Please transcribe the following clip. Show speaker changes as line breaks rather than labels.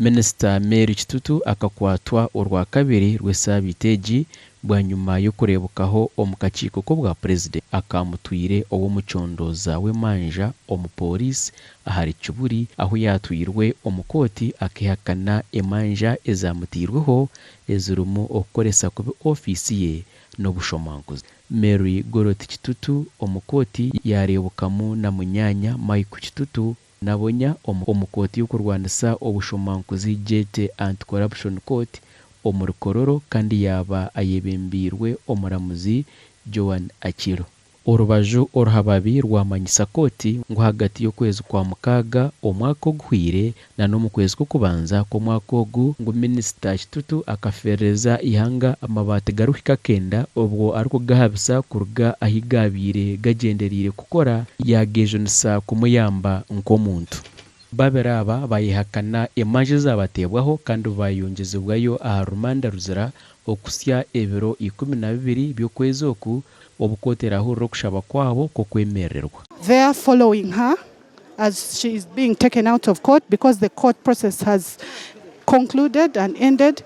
Minisita Mary Kitutu akakwatwa Orwakabiri rw'esaabiiti egi bwanyima y'okureebukaho omu kakiiko k'obwa Purezidenti akaamutwire ow'omucondooza w'emanja omu Pooriisi ahari Kibuli ahu yaatwirwe omu kooti akeehakana emanja ezaamutairweho ezirimu okukoresa kubi ofiisi ye n'obushomankuzi. Mary Gorreti Kitutu omu kooti yaareebukamu na munyaanya Michael Kitutu Nabonya omu kooti y'okurwanisa obushomankuzi Gyete Anti-Corruption Court omuri Kololo kandi yaaba ayebembeirwe omuramuzi Joan Aciro. Orubaju oruhababi rwamanyisa kooti ngu ahagati y'okwezi kwa Mukaaga omwaka oguhweire na n'omukwezi kw'okubanza kw'omwaka ogu ngu Minisita Kitutu akafeerereza eihanga amabaati garikuhika kenda obwo arikugahabisa kuruga ahi gaabaire gagyendereire kukora yaageejunisa kumuyamba nk'omuntu. Babiri aba baayehakana emanja ezaabateebwaho kandi baayongyezibwayo aha rumanda ruzira okuhitsya ebiro 12 by'okwezi oku obu kooti eraahurire okushaba kwabo kw'okwemerererwa.
They are following her as she is being taken out of court because the court process has concluded and ended.